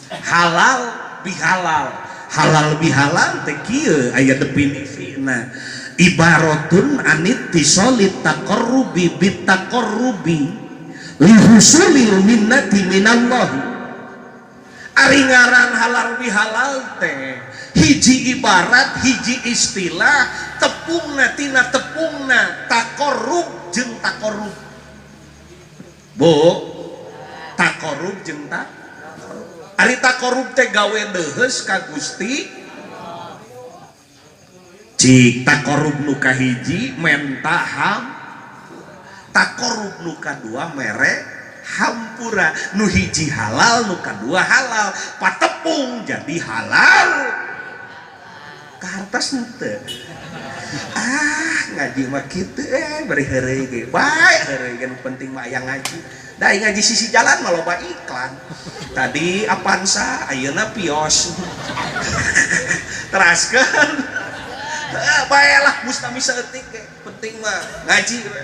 Halal bihalal. Halal bihalal teh kieu aya definisina. Ibaratun anit tisolit taqarrubi bit taqarrubi lihusulil minnati minallahi. Ari ngaran halal bihalal teh hiji ibarat, hiji istilah, tepungna tina tepungna taqarrub jeung taqarrub. Bu, taqarrub jeung taqarrub. Ari taqarrub teh gawe deuheus ka Gusti. Cik taqarrub nu kahiji menta ham, taqarrub nu kadua mere hampura. Nu hiji halal, nu kadua halal, patepung jadi halal. Kahartos henteu? Ah, ngaji mah kitu bari heureuy ge. Bae heureuy ge, nu penting mah aya ngaji. Da ngaji sisi jalan mah loba iklan. Tadi Avanza, ayeuna Vios. Teraskeun. Bae lah mustami saeutik ge, penting mah ngaji we.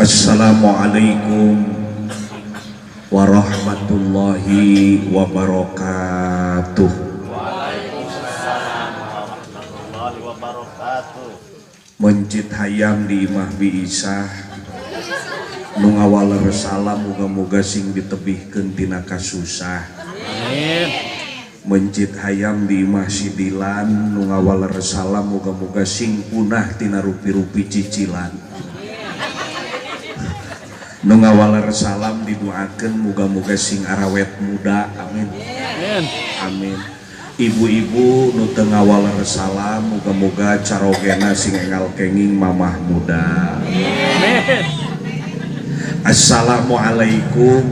Assalamualaikum warahmatullahi wabarakatuh. Waalaikumsalam warahmatullahi wabarakatuh. Mencit hayam di imah Bi Isah nu ngawaler salam muga-muga sing ditebihkeun tina kasusah. Amin. Mencit hayam di imah Sidilan nu ngawaler salam muga-muga sing punah tina rupi-rupi cicilan. Nu ngawaler salam didoakeun muga-muga sing arawet muda. Amin. Amin. Amin. Ibu-ibu nu teu ngawaler salam muga-muga carogena sing enggal kenging mamah muda. Amin. Assalamualaikum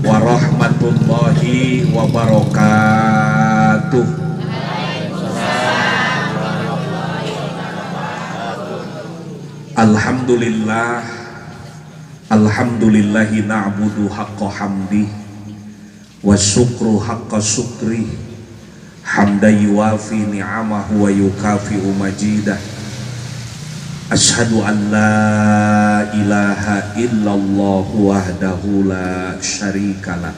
warahmatullahi wabarakatuh. Alhamdulillah, alhamdulillahi na'budu haqqa hamdi wa syukru haqqa syukri hamda yuwafi ni'amahu wa yukafi'u majidah. Ashhadu an la ilaha illallah wahdahu la syarikalah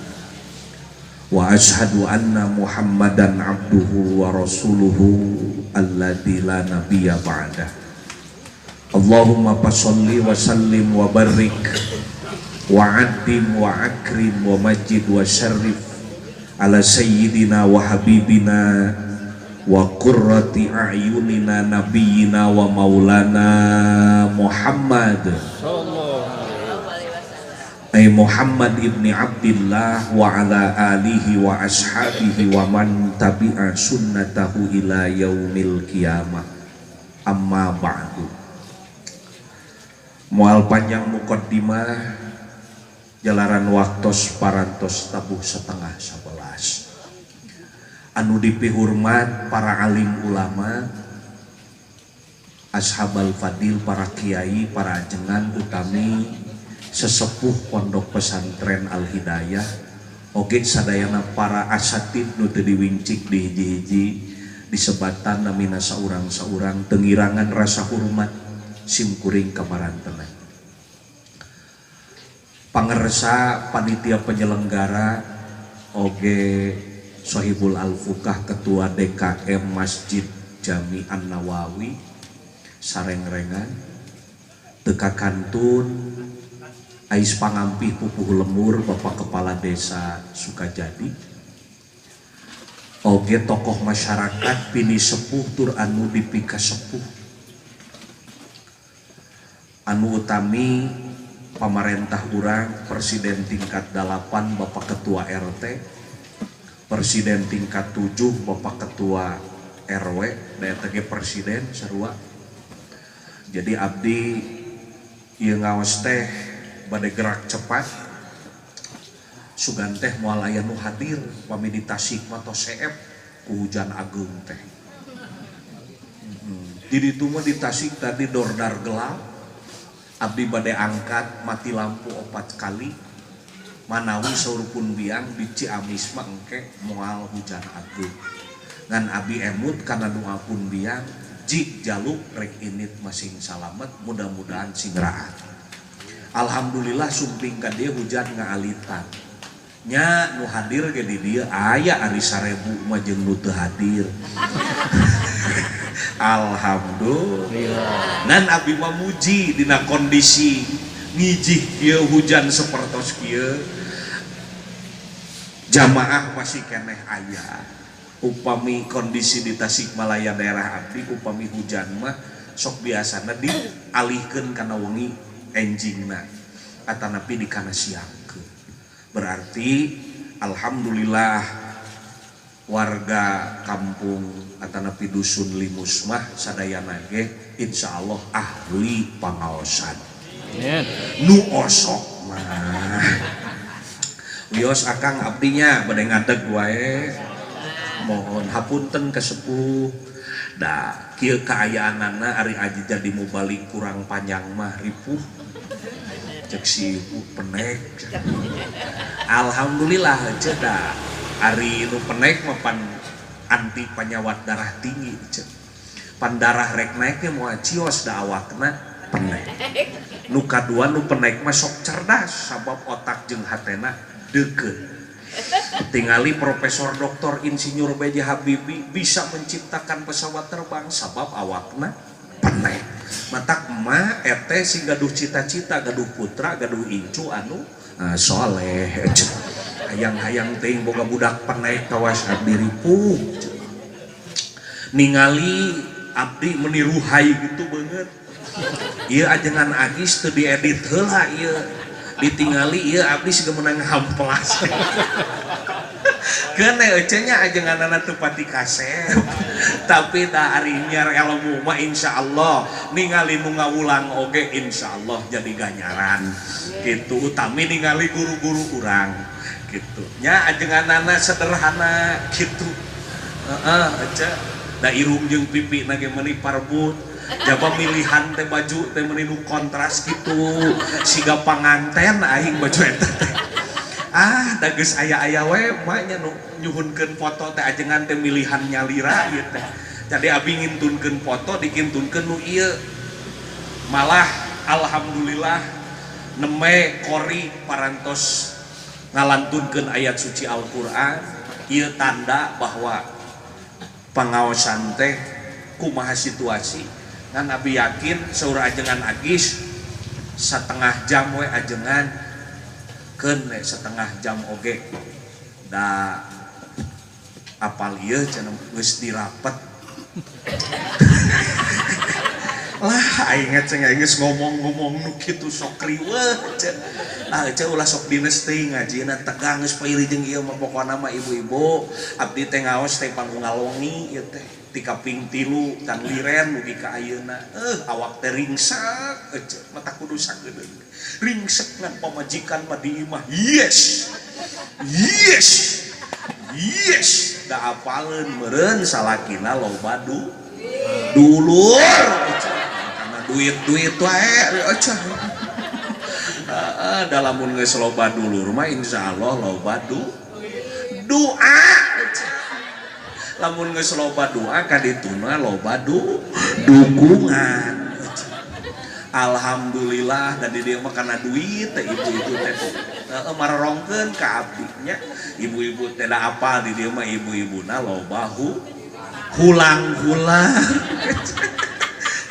wa ashhadu anna muhammadan abduhu wa rasuluhu alladzi la nabiyya ba'dah. Allahumma fasholli wa sallim wa barik wa addim wa akrim wa majid wa syarrif ala sayyidina wa habibina wa qurrati a'yunina nabiyyina wa maulana Muhammad ay Muhammad ibni Abdillah wa ala alihi wa ashabihi wa man tabi'a sunnatahu ila yaumil qiyamah. Amma ba'du. Moal panjang muqaddimah, jalaran waktos parantos tabuh 10:30. Anu dipihormat para alim ulama, ashabal fadil, para kiai, para ajengan utami sesepuh pondok pesantren Al Hidayah, oge sadayana para asatid nu teu diwincik di hiji-hiji disebatan namina saurang-saurang tengirangan rasa hormat simkuring kamarantenan. Pangersa panitia penyelenggara oge Sohibul Alfukah Ketua DKM Masjid Jami An-Nawawi sarengrengan teka kantun ais pangampih pupuh lemur Bapak Kepala Desa Sukajadi oge tokoh masyarakat pini sepuh tur anu dipika sepuh anu utami pamarentah urang presiden tingkat 8 Bapak Ketua RT, presiden tingkat 7 Bapak Ketua RW, da eta ge presiden sarua. Jadi abdi ieu ngaos teh bade gerak cepat sugan teh moal aya nu hadir pami di Tasik mah tos seep ku hujan ageung teh. Di ditu mah di Tasik tadi dordar gelap. Abdi bade angkat mati lampu 4 kali manawi saur pun biang di Ciamis mah engke moal hujan ageung. Ngan abi emut kana doa pun biang Jik jaluk rek init masing salamet, mudah-mudahan sing raat. Alhamdulillah sumping ka dieu hujan ngaalitan. Nya nu hadir ge di dieu aya ari 1000 mah jeung nu teu hadir. Alhamdulillah. Ngan abi mah muji dina kondisi ngijih kieu hujan sapertos kieu. Jamaah masih keneh aya. Upami kondisi di Tasikmalaya daerah abdi upami hujan mah sok biasana dialihkeun kana wengi enjingna atanapi di kana siangkeun. Berarti alhamdulillah warga kampung atanapi dusun Limus mah sadayana ge insyaallah ahli pangaosan. Amin. Nu osok mah wios akang abdinya bade ngadeg wae. Mohon hapunten ke sepuh da kieu kaayaanana ari aji jadi mubalik kurang panjang mah ripuh cek si ibu penek. Alhamdulillah cek da ari nu penek mah pan anti panyawat darah tinggi cek pan darah rek naek ge moal cios da awakna penek. Nu kadua nu penek mah sok cerdas sabab otak jeung hatena deukeut. Tingali Profesor Doktor Insinyur B.J. Habibie bisa menciptakan pesawat terbang sabab awakna penek. Matak emak ete sing gaduh cita-cita, gaduh putra, gaduh incu anu soleh. Hayang-hayang teuing boga budak penek kawas abdi ripuh. Ningali abdi meniruhai gitu banget. Ieu ajengan Agis teu diedit heula ieu. Ditingali ieu abdi siga meunang hamplas. Keun ece nya ajenganana teu pati kasep. Tapi da ari nyiar ilmu mah insyaallah ningali nu ngawulang oge insyaallah jadi ganjaran. Gitu utami ningali guru-guru urang gitu. Nya ajenganana sederhana gitu. Heeh ece da irung jeung pipi na ge meuni parbut. Jaba milihan teh baju teh meuni nu kontras gitu. Siga panganten aing baju eta teh. Ah, da geus aya-aya we mah nya nu nyuhunkeun foto teh ajengan teh milihan nyalira ieu teh. Jadi abi ngintunkeun foto dikintunkeun nu ieu. Malah alhamdulillah neme kori parantos ngalantunkeun ayat suci Al-Qur'an. Ieu tanda bahwa pangaosan teh kumaha situasi. Ngan abi yakin saur ajengan Agis setengah jam we ajengan keun we setengah jam oge da apal ieu cenah geus dirapet. Lah aing ceng aing geus ngomong-ngomong nu kitu sok riweuh cenah. Lah ece ulah sok dines teuing ngajina tegang geus pairi jeung ieu mah pokona mah ibu-ibu abdi teh ngaos teh panggungalongi ieu teh ti kaping 3 can liren mugi ka ayeuna. Awak teh ringsek ece mata kudu sagedeung. Ringsek ngan pamajikan mah di imah. Yes. Yes. Yes, da apaleun meureun salakina loba dulur. Karena duit-duit wae ece. Heeh, da lamun geus loba dulur mah insyaallah loba doa. Lamun geus loba doa kadituna loba dukungan. Alhamdulillah da di dieu mah kana duit teh ibu-ibu teh. Heeh, marorongkeun ka abdi nya. Ibu-ibu teh da apal di dieu mah ibu-ibuna loba hulang-hulang.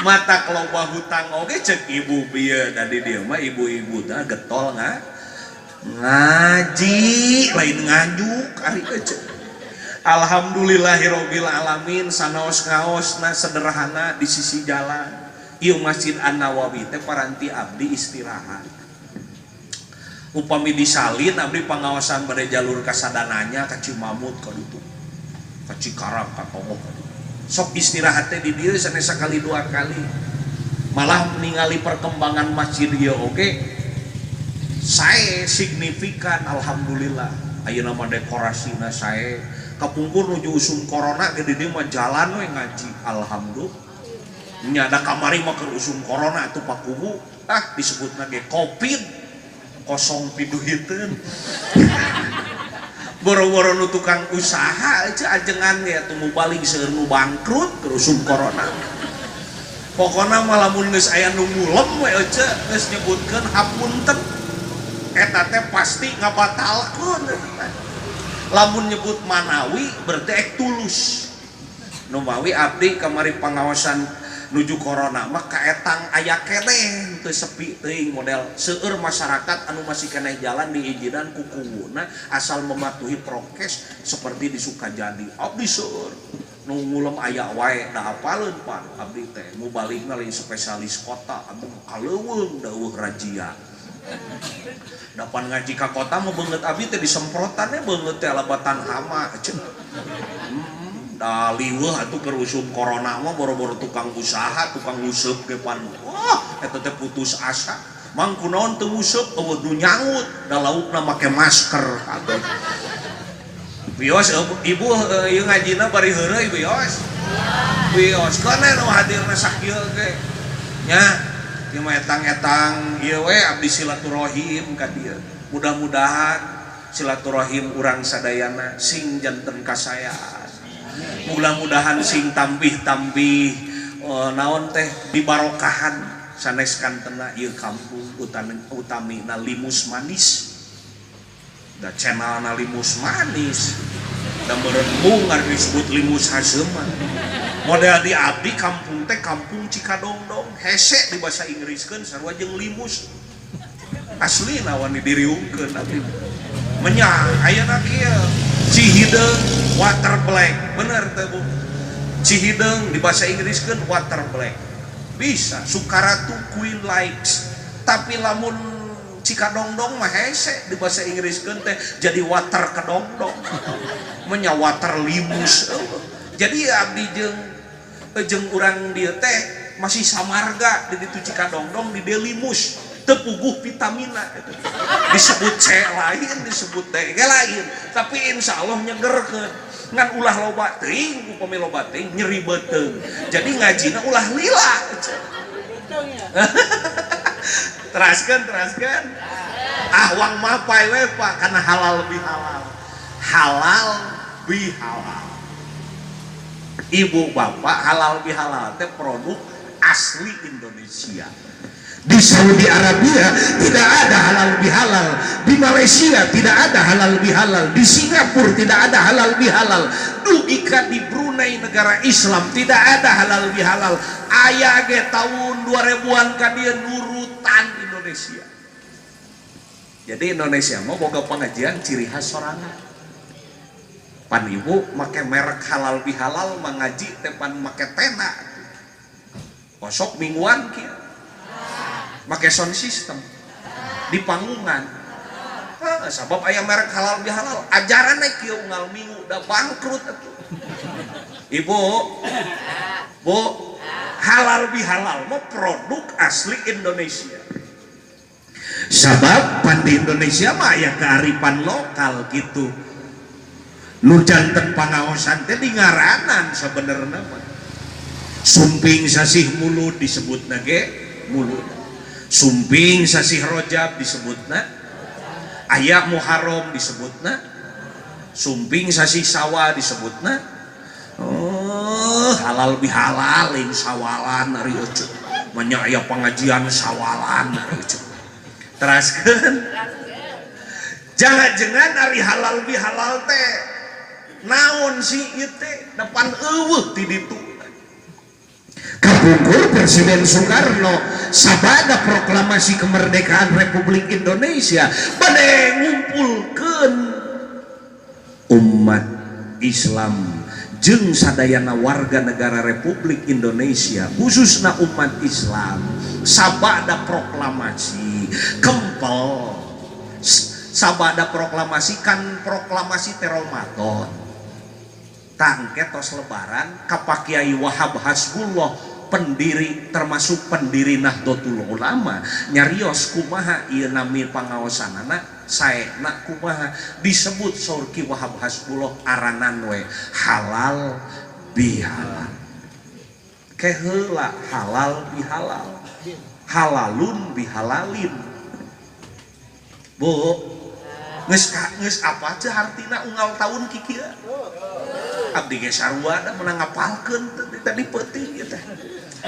Mata loba hutang oge cek ibu bieu da di dieu mah ibu-ibu teh getol ngaji lain nganjuk ari cek. Alhamdulillahirabbil alamin sanaos ngaosna sederhana di sisi jalan. Ieu Masjid An-Nawawi teh paranti abdi istirahat. Upami disalin abdi pangaosan bade jalur kasadananya ka Cimamut ka ditu. Ka Cikarang ka Tomoh ka ditu. Sok istirahat teh di dieu sanes sakali dua kali. Malah ningali perkembangan masjid ieu oge sae signifikan alhamdulillah. Ayeuna mah dekorasina sae. Kapungkur nuju usum corona ge di dieu mah jalan we ngaji alhamdulillah. Nya da kamari mah keur usum corona atuh pakubu ah disebutna ge covid kosong piduhiteun. Boro-boro nu tukang usaha aja ajengan ge atuh mubalik seueur nu bangkrut keur usum corona. Pokona mah lamun geus aya nu ngulem we ece geus nyebutkeun hapunten eta teh pasti ngabatalkeun. Lamun nyebut manawi berarti ek tulus. Nu mawi abdi kamari pangaosan nuju corona mah kaetang aya keneh teu sepi teuing model seueur masyarakat anu masih keneh jalan diizinan ku kuwuna asal mematuhi prokes seperti di Sukajadi. Abdi seueur nu ngulem aya wae da apaleun pan abdi teh mubaligna lain spesialis kota abdi mah kaleuweung da eueuh razia. Dapan ngaji ka kota mah beungeut abdi teh disemprotannya beungeut teh labatan hama cenah. Da liweuh atuh keur usum corona mah boro-boro tukang usaha, tukang nguseup ge pan. Wah, eta teh putus asa. Mang kunaon teu nguseup eueuh nu nyangut da laukna make masker kabeh. Wios ibu ieu ngajina bari heureuy wios. Wios kana nu hadirna sakieu ge. Nya ieu mah etang-etang ieu we abdi silaturahim ka dieu. Mudah-mudahan silaturahim urang sadayana sing janten kasayaan. Mudah-mudahan sing tambih-tambih naon teh dibarokahan sanes kantena ieu kampung utamina Limus Manis. Da channelna Limus Manis. Da meureun mung ari disebut Limus Haseman. Model di abdi kampung teh kampung Cikadongdong, hese di bahasa Inggriskeun sarua jeung limus. Aslina wani diriungkeun abdi. Menyang ayeuna kieu Cihideung water black, bener teh Bu. Cihideung di bahasa Inggriskeun water black. Bisa Sukaratu Queen Likes. Tapi lamun Cikadongdong mah hese di bahasa Inggriskeun teh jadi water kedongdong. Menya water limus. Jadi abdi jeung urang dieu teh masih samarga di ditu Cikadongdong di dieu limus. Teu puguh vitamina gitu. Disebut C lain, disebut D ge lain, tapi insya Allah nyegerkeun. Ngan ulah loba teuing, upami loba teuing nyeri beuteung. Jadi ngajina ulah lila. Teraskeun, teraskeun. Ah wang mapai we Pak karena halal bihalal. Halal bihalal. Ibu bapak halal bihalal teh produk asli Indonesia. Di Saudi Arabia tidak ada halal bihalal, di Malaysia tidak ada halal bihalal, di Singapura tidak ada halal bihalal, dugi ka di Brunei negara Islam tidak ada halal bihalal. Aya ge tahun 2000-an ka dieu nurutan Indonesia. Jadi Indonesia mah boga pengajian ciri khas sorangan. Pan ibu make merek halal bihalal mengaji teh pan make tenda. Kosok mingguan kieu. Make sound system di panggungan. Hah, sabab aya merek halal bihalal, ajaran kieu unggal minggu udah bangkrut atuh. Ibu, Bu, halal bihalal mah produk asli Indonesia. Sabab pan di Indonesia mah aya kearifan lokal gitu. Nu janten pangaosan teh di ngaranan sebenarnya mah. Sumping sasih Mulud disebutna ge Mulud. Sumping sasih Rojab disebutna, aya Muharram disebutna, sumping sasih Sawal disebutna. Oh, halal bihalal lain sawalan ari eueuh. Manya aya pengajian sawalan ari eueuh. Teraskeun. Jangan-jangan ari halal bihalal teh naon sih ieu teh depan eueuh ti ditu. Kapungkur Presiden Soekarno sabada proklamasi kemerdekaan Republik Indonesia bade ngumpulkeun umat Islam jeung sadayana warga negara Republik Indonesia khususna umat Islam sabada proklamasi kempel sabada proklamasi kan proklamasi teh Ramadan tangke tos lebaran ka Pak Kiai Wahab Hasbullah pendiri termasuk pendiri Nahdlatul Ulama nyarios kumaha ieu nami pangaosanana saena kumaha disebut saur Ki Wahab Hasbullah aranan we halal bihalal keheula halal bihalal halalun bihalalin. Bu, geus apa teh hartina unggal tahun kikieu? Abdi ge sarua da meunang ngapalkeun tadi peuting ieu teh.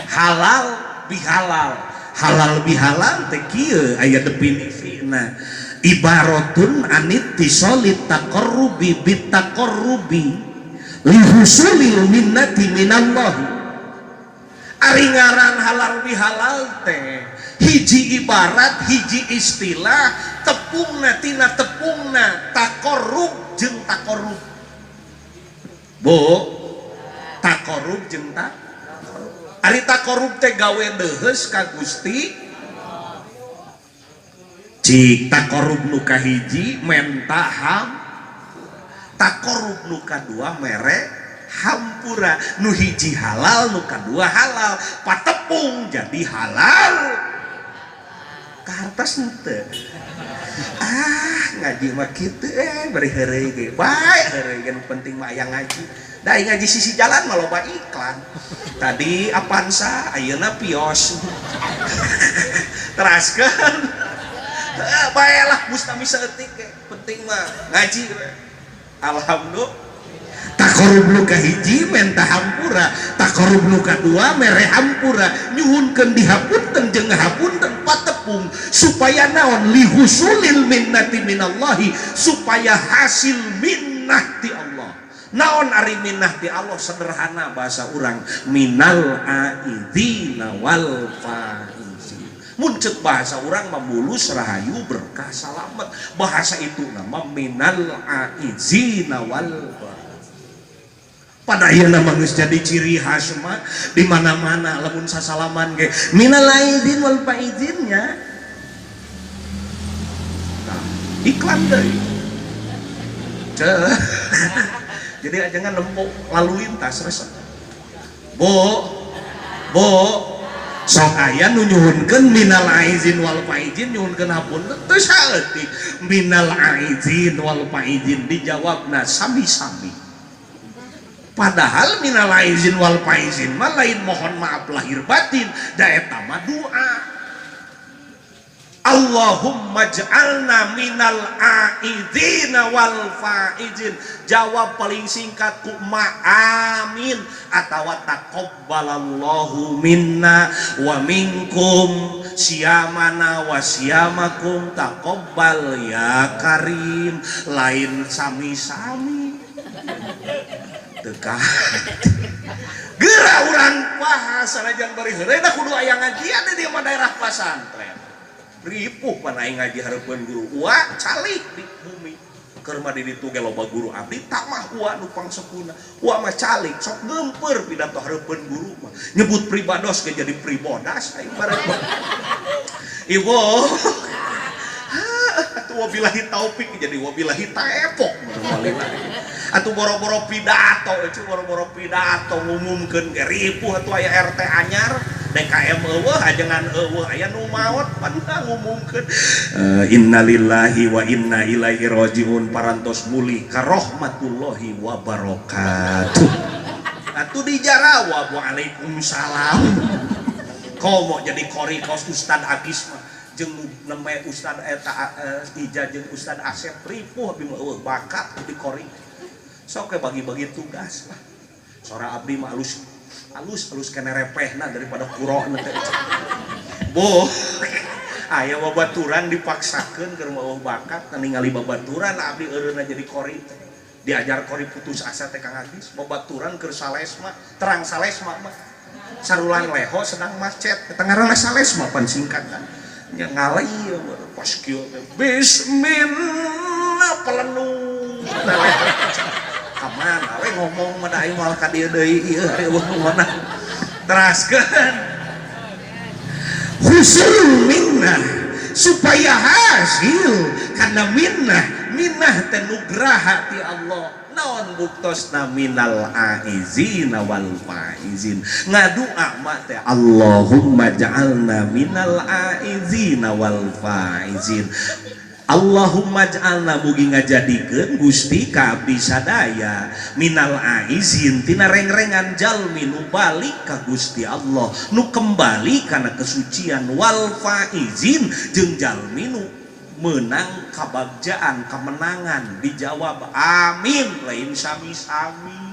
Halal bihalal, halal bihalal teh kieu aya definisina, ibaratun anit tisolit taqarrubi bit taqarrubi lihusulil minnati minallahi. Ari ngaran halal bihalal teh hiji ibarat, hiji istilah, tepungna tina tepungna taqarrub jeung taqarrub. Bu, taqarrub jeung tak. Ari taqarrub teh gawe deuheus ka Gusti. Cik taqarrub nu kahiji menta ham, taqarrub nu kadua mere hampura. Nu hiji halal, nu kadua halal, patepung jadi halal. Kahartos henteu? Ah, ngaji mah kitu, bari heureuy ge bae, heureuy ge nu penting mah aya ngaji. Da ngaji sisi jalan mah loba iklan. Tadi Avanza, ayeuna Vios. Teraskeun. Bae lah mustami saeutik ge, penting mah ngaji we. Alhamdulillah. Taqarrub nu kahiji menta hampura, taqarrub nu kadua mere hampura, nyuhunkeun dihapunten jeung ngahapunten, patepung supaya naon? Lihusulil minnati minallahi, supaya hasil minnah ti Allah. Naon ari minnah ti Allah? Sederhana bahasa urang, minal aidina wal faizin. Mun ceuk bahasa urang mah mulus, rahayu, berkah, salamet. Bahasa itu nama minal aizina wal. Pada ayeuna mah geus jadi ciri khas mah di mana-mana lamun sasalaman ge minal aidin wal faizinnya. Nah, iklan deui. Jadi jangan nempok lalu lintas resep. Bu, bu, sok aya nu nyuhunkeun minal aizin wal faizin, nyuhunkeun hapunten teu saeutik. Minal aizin wal faizin dijawabna sami-sami. Padahal minal aizin wal faizin mah lain mohon maaf lahir batin, da eta mah doa. Allahumma ja'alna minal aizina wal faizin. Jawab paling singkat ku ma amin atawa taqabbalallahu minna wa minkum siyamana wa siyamakum taqabbal ya karim, lain sami-sami. Teu geura urang bahas sanajan bari heureuy da kudu aya ngajian di dieu mah, daerah pasantren. Ripuh pan aing ngaji hareupeun guru. Ua calik di bumi. Keur mah di ditu ge loba guru, abdi tamah ua nu pangsepuna. Ua mah calik sok geumpeur pidato hareupeun guru mah. Nyebut pribados ge jadi pribodas aing bareng. Ibu, atuh wabillahi taufik jadi wabillahi taepok. Atuh boro-boro pidato, itu boro-boro pidato ngumumkeun ge ripuh atuh. Aya RT anyar, DKM eueuh, ajengan eueuh, aya nu maot pan ngumumkeun innalillahi wa inna ilaihi rajiun, parantos mulih ka rahmatullahi wa barakatuh. Atuh dijarawab waalaikumsalam. Komo jadi qori kaos Ustad Agis mah jeung neme Ustad eta Ija jeung Ustad Asep, ripuh abdi mah eueuh bakat di qori. Sok we bagi-bagi tugas lah. Sora abdi mah alus alus alus kene repehna daripada kurona teh. Boh, aya babaturan dipaksakeun keur mah eueuh bakat, ningali babaturan abdi eureunna jadi qori teh. Diajar qori putus asa teh Kang Agis, babaturan keur salesma, terang salesma mah. Sarulang leho sedang macet, eta ngaranna salesma pan singkatan. Nya ngalai pas kieu teh bismillah pelenu. Kamana we ngomong mah da aing moal ka dieu deui ieu hari eueuh nu meunang. Teraskeun. Husul minnah supaya hasil karena minnah, minnah teh nugraha ti Allah. Naon buktosna? Minal aizina wal faizin. Ngadua mah teh Allahumma ja'alna minal aizina wal faizin. Allahumma ja'alna, mugi ngajadikeun Gusti ka abdi sadaya, minal aizin, tina reng-rengan jalmi nu balik ka Gusti Allah, nu kembali kana kesucian, wal faizin, jeung jalmi nu menang kabagjaan, kemenangan. Dijawab amin, lain sami-sami.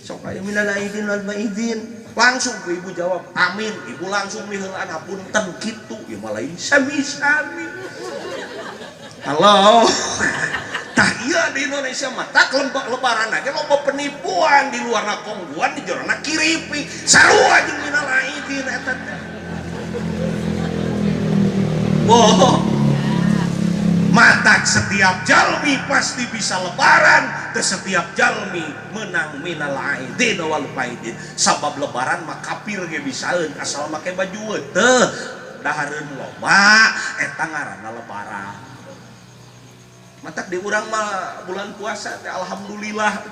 Sok aya minal aidin wal faizin. Langsung ke ibu jawab amin, ibu langsung miheulaan hapunten kitu ieu mah lain sami-sami. Halo. Tah ieu di Indonesia mah tak lebaran ge loba penipuan di luarna kongguan di jerona kiripi sarua jeung minal aidin eta teh. Oh. Matak setiap jalmi pasti bisa lebaran, teu setiap jalmi menang minal aidin wal faidin. Sabab lebaran mah kafir ge bisaeun asal make baju teu dahareun loba eta ngaranna lebaran. Matak di urang mah bulan puasa teh alhamdulillah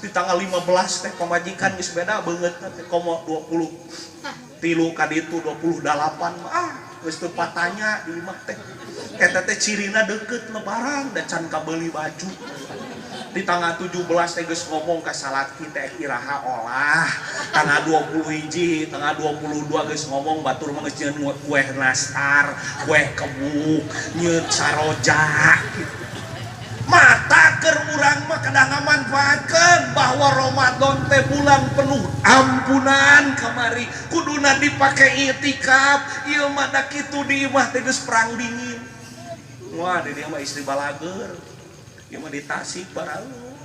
di tanggal 15 teh pamajikan geus beda beungeut teh komo 20 tilu ka ditu 28 mah geus teu patanya di imah teh. Eta teh cirina deukeut lebaran da can kabeuli baju. Di tanggal 17 teh geus ngomong ka salaki teh iraha olah. Tanggal 20 hiji, tanggal 22 geus ngomong batur mah geus nyieun kue nastar, kue kebuk, nyieun saroja gitu. Mata keur urang mah kedah ngamanfaatkeun bahwa Ramadan teh bulan penuh ampunan kamari kuduna dipake itikaf ieu mah da kitu di imah teh geus perang dingin. Wah, di dieu mah istri balageur. Ieu mah di Tasik baraung.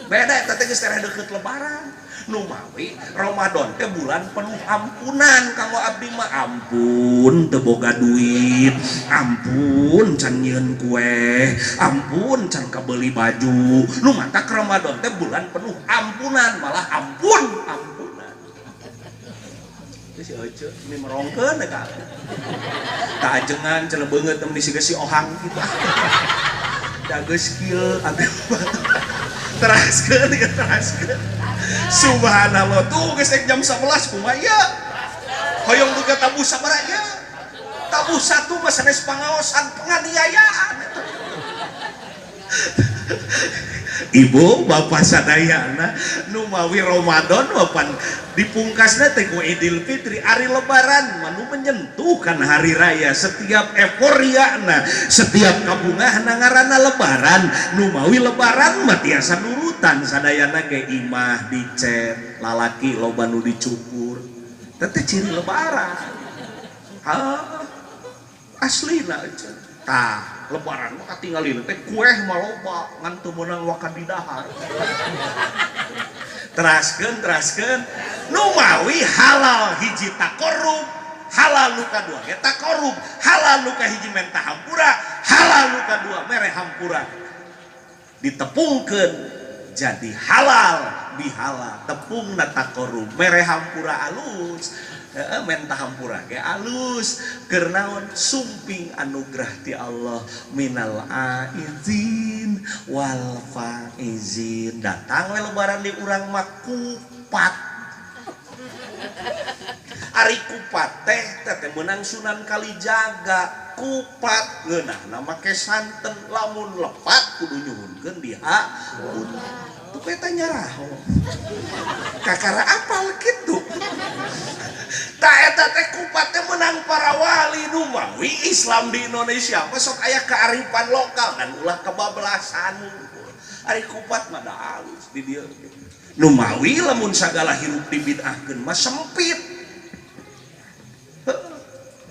Beda eta teh geus tereh deukeut lebaran. Nu mawi Ramadan teh bulan penuh ampunan kanggo abdi mah ampun teu boga duit, ampun can nyieun kue, ampun can kabeuli baju. Nu matak Ramadan teh bulan penuh ampunan, malah ampun ampunan. Teu si Ece mi merongkeun eta. Tah ajengan cenah beungeut teh meni siga si ohang kitu. Da geus kieu abdi teraskeun ya teraskeun. Subhanallah tuh geus jam 11 kumaha ieu? Hoyong duga tabuh sabaraha ieu? Tabuh satu mah sanes pangaosan penganiayaan. Ibu bapak sadayana nu mawi Ramadan wapan dipungkasna teh ku Idul Fitri ari lebaran mah nu menyentuh kana hari raya setiap euforiana setiap kabungahna ngaranna lebaran nu mawi lebaran mah tiasa nurutan sadayana ge imah dicet lalaki loba nu dicukur teh ciri lebaran. Ah aslina tah lebaran mah katingalin teh kueh mah loba ngan teu meunang wakan di dahar. Teraskeun teraskeun nu mawi halal hiji taqarrub, halal nu kadua ge taqarrub, halal nu kahiji menta hampura, halal nu kadua mere hampura. Ditepungkeun jadi halal bihala tepungna taqarrub mere hampura alus. Heeh menta hampura ge alus keur naon sumping anugerah ti Allah minal aizin wal faizin. Datang we lebaran di urang mah kupat. Ari kupat teh teh meunang Sunan Kalijaga kupat ngeunahna make santen lamun lepat kudu nyuhunkeun diha tuh eta nyaraho kakara apal kitu. Ta eta teh kupat teh meunang para wali nu mawi Islam di Indonesia mah sok aya kearifan lokal dan ulah kebablasan. Ari kupat mah da alus di dieu. Nu mawi lamun sagala hirup dibid'ahkeun mah sempit.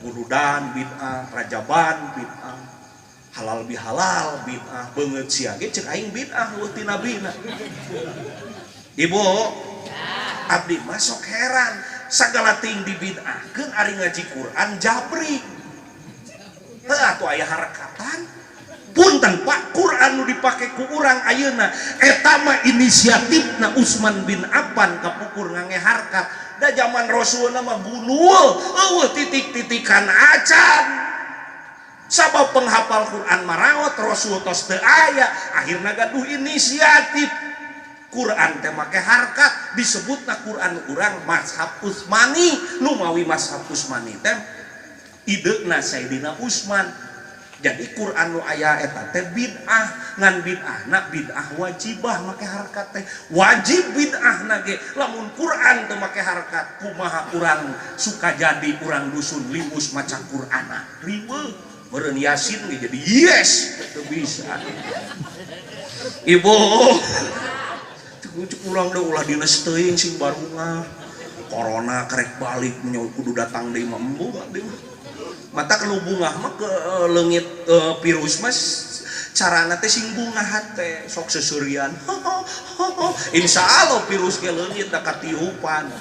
Muludan bid'ah, rajaban bid'ah, halal bihalal bid'ah, beungeut sia ge ceuk aing bid'ah eueuh ti nabina. Ibu, abdi mah sok heran sagala ting dibid'ahkeun ari ngaji Quran jabri. Heuh atuh aya harakatan. Punten Pak, Quran nu dipake ku urang ayeuna eta mah inisiatifna Utsman bin Affan kapukul ngange harkat. Da zaman Rasulna mah gunul, eueuh titik-titikan acan. Sabab penghafal Quran maraot Rasul tos teu aya, akhirna gaduh inisiatif. Quran teh make harkat disebutna Quran urang mazhab Utsmani. Nu mawi mazhab Utsmani teh idena Sayyidina Utsman. Jadi Quran nu aya eta teh bid'ah, ngan bid'ahna bid'ah wajibah make harkat teh. Wajib bid'ahna ge lamun Quran teu make harkat kumaha urang suka jadi urang dusun limus maca Qur'ana. Riweuh meureun Yasin ge jadi yes teu bisa. Ibu cek urang deh ulah dinas teuing sing barungah. Corona karek balik nya kudu datang deui mah embung deui mah. Mata kalau bungah mah ke leungit virus mah carana teh sing bungah hate sok seserian. Insya Allah virus ge leungit da katiupan.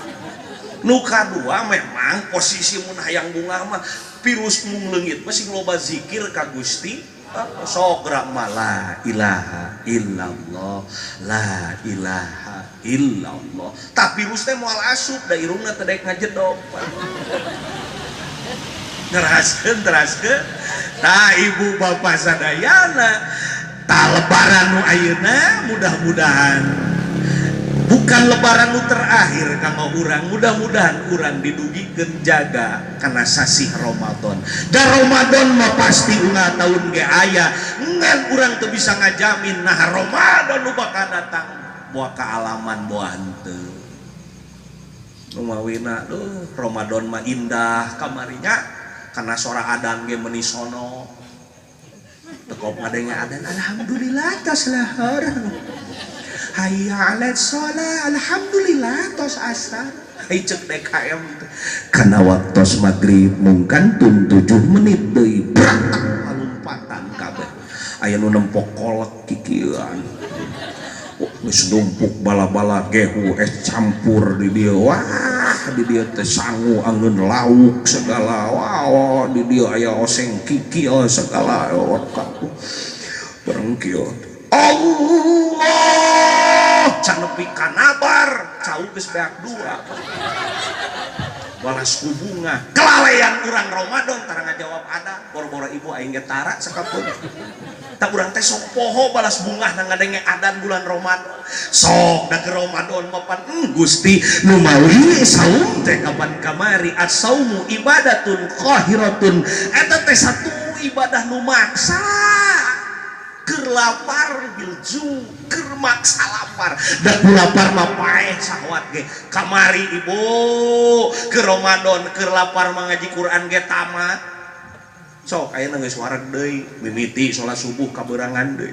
Nu kadua memang posisi mun hayang bungah mah virus mung leungit mah sing loba zikir ka Gusti. Sok gerak mah la ilaha illallah, la ilaha illallah. Tah virus teh moal asup da irungna teh daek ngajedog. Neraskeun teraskeun. Tah ibu bapak sadayana, tah lebaran nu ayeuna mudah-mudahan bukan lebaran nu terakhir kanggo urang, mudah-mudahan urang didugikeun jaga kana sasih Ramadan. Da Ramadan mah pasti unggal tahun ge aya, ngan urang teu bisa ngajamin nah Ramadan nu bakal datang boa kaalaman boa henteu. Numawina duh Ramadan mah indah kamarinya karena sora adan ge meuni sono. Tekop ngadenge adan alhamdulillah tos lahar. Hayya 'alal shalah alhamdulillah tos asar. Hai cek DKM teh. Kana waktos magrib mung kantun 7 menit deui bratak lalumpatan kabeh. Aya nu nempok kolek kikieuan. Oh, geus numpuk bala-bala gehu es campur di dieu. Wah, di dieu teh sangu angeun lauk segala. Wah, di dieu aya oseng kikil segala. Oh, bareng kieu. Allah can nepi kanabar cau geus beak dua. Balas ku bunga kelalaian urang Ramadan tara ngajawab ada boro-boro ibu aing ge tara sakapeung. Tak urang teh sok poho balas bungah na ngadenge adan bulan Ramadan. Sok da ke Ramadan mah pan Gusti nu mawi saum teh kapan kamari as-saumu ibadatun qahiratun eta teh satu ibadah nu maksa. Keur lapar bilju keur maksa lapar da ku lapar mah paeh sahwat ge kamari ibu ke Ramadan keur lapar mah ngaji Quran ge tamat. Sok ayeuna geus wareg deui mimiti salat subuh kaberangan deui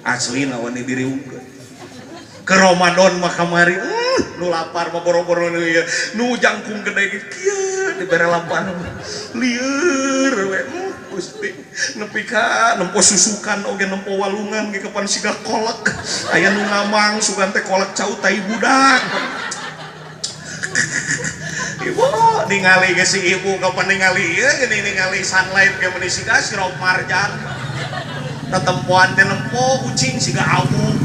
aslina wani diriungkeun ke Ramadan mah kamari nu lapar mah boro-boro nu ieu nu jangkung gede ge kieu dibere lapar lieur we. Gusti nepi ka nempo susukan oge nempo walungan ge kapan siga kolek aya nu ngamang sugan teh kolek cau tai budak. Ibu ningali ge si ibu kapan ningali ieu geuning ningali sunlight ge meuni siga sirup marjan tetempoan teh nempo ucing siga abuk.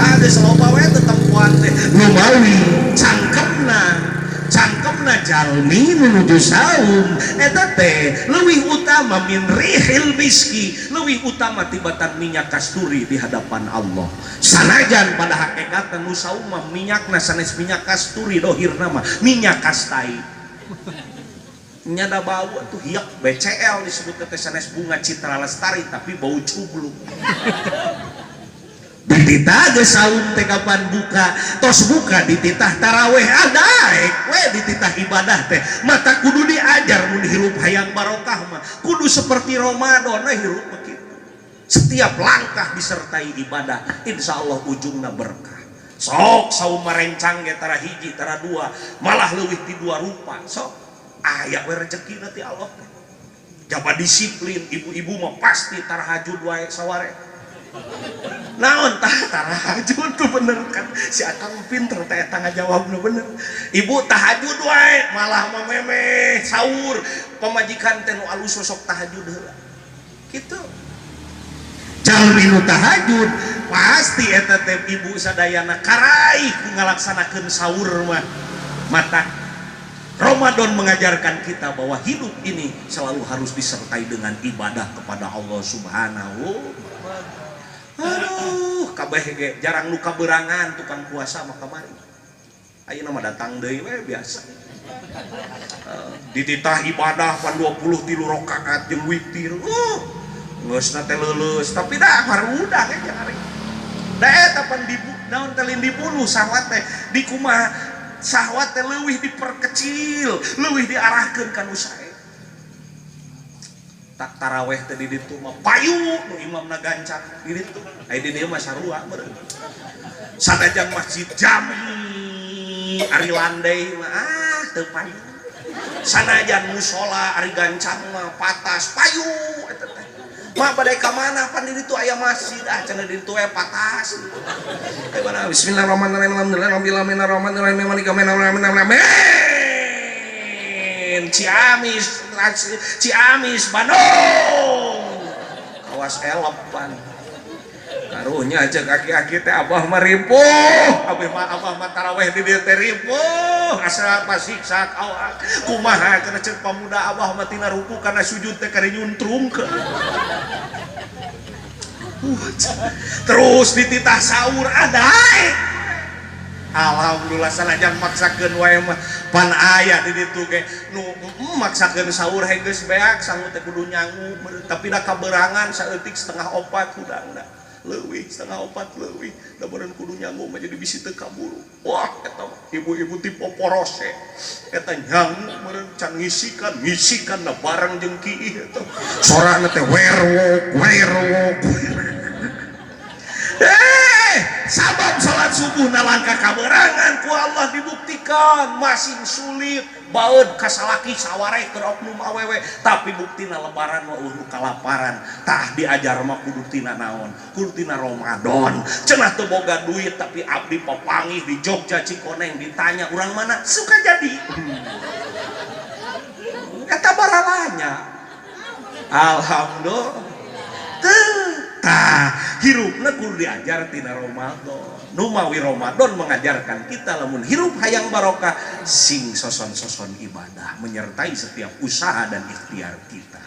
Ah geus loba we tetempoan teh lumawi cangkemna cangkemna jalmi menuju saum eta teh leuwih utama min rihil miski leuwih utama tibatan minyak kasturi di hadapan Allah. Sanajan pada hakikatna nu saum mah minyakna sanes minyak kasturi dohirna mah minyak kastai nyada bau tuh hiak BCL disebut teh sanes bunga citra lestari tapi bau cubluk. Dititah geus saum teh kapan buka tos buka dititah taraweh adaek we dititah ibadah teh mata kudu diajar mun hirup hayang barokah mah kudu seperti Ramadan nah hirup mah kitu. Setiap langkah disertai ibadah insyaallah ujungna berkah. Sok saum marencang ge tara hiji tara dua malah leuwih ti dua rupa sok aya we rezekina ti Allah teh. Jaba disiplin ibu-ibu mah pasti tarahajud wae saware. Naon tah tahajud tuh bener kan si akang pinter teh eta ngajawabna bener. Ibu tahajud wae malah mah memeh sahur pamajikan teh nu alus sok tahajud heula. Kitu. Jalmi nu tahajud pasti eta teh ibu sadayana karaih ku ngalaksanakeun sahur mah. Mata Ramadan mengajarkan kita bahwa hidup ini selalu harus disertai dengan ibadah kepada Allah Subhanahu. Aduh, kabeh ge jarang nu kaberangan tukang puasa mah kamari. Ayeuna mah datang deui we biasa. Dititah ibadah pan 23 rakaat jeung witir. Geusna teh leuleus tapi dah barudak ge jangan. Da eta pan naon teh lain dibunuh sahwat teh dikumaha sahwat teh leuwih diperkecil, leuwih diarahkeun ka nu sae. Tak taraweh teh di ditu mah payu nu imamna gancang di ditu. Aya di dieu mah sarua meureun. Sanajan masjid jami Tinggi ari landai mah, ah, teu payu. Sanajan musola ari gancang mah patas, payu eta teh. Mah bade ka mana pan di ditu aya masjid, ah, cenah di ditu we patas. Kayak mana? Bismillahirrahmanirrahim. Alhamdulillah rabbil alamin arrahmanirrahim maliki yaumiddin. Ciamis, Ciamis, Bandung. Kawas elepan. Karunya aja kaki-aki teh abah mah ripuh. Abah mah taraweh di dieu teh ripuh. Asa pasiksa awak. Kumaha kana ceuk pamuda, abah mah tina ruku kana sujud teh kari nyuntrung ke. Terus dititah sahur ada. Alhamdulillah, sanajan maksakeun wae mah pan aya di ditu ge nu maksakeun sahur he geus beak sangu teh kudu nyangu, tapi da kaberangan saeutik, 3.30 hudangna leuwih, 3.30 leuwih, da beureun kudu nyangu mah jadi bisi teu kaburu. Wah, eta ibu-ibu tipe porose eta nyangu meureun can ngisikan ngisikan na bareng jeung kiih eta sorana teh werwok werwok. Sabab salat subuh nalangka kaberangan ku Allah dibuktikan masih sulit baeud ka salaki sawareh keur oknum awewe, tapi buktina lebaran mah euweuh nu kalaparan. Tah, diajar mah kudu tina naon? Kudu tina Ramadan. Cenah teu boga duit, tapi abdi papanggih di Jogja, Cikoneng, ditanya urang mana, suka jadi eta baralanya. Alhamdulillah. Tah, hirupna kudu diajar tina Ramadan. Numawi Ramadan mengajarkan kita lamun hirup hayang barokah sing soson-soson ibadah menyertai setiap usaha dan ikhtiar kita.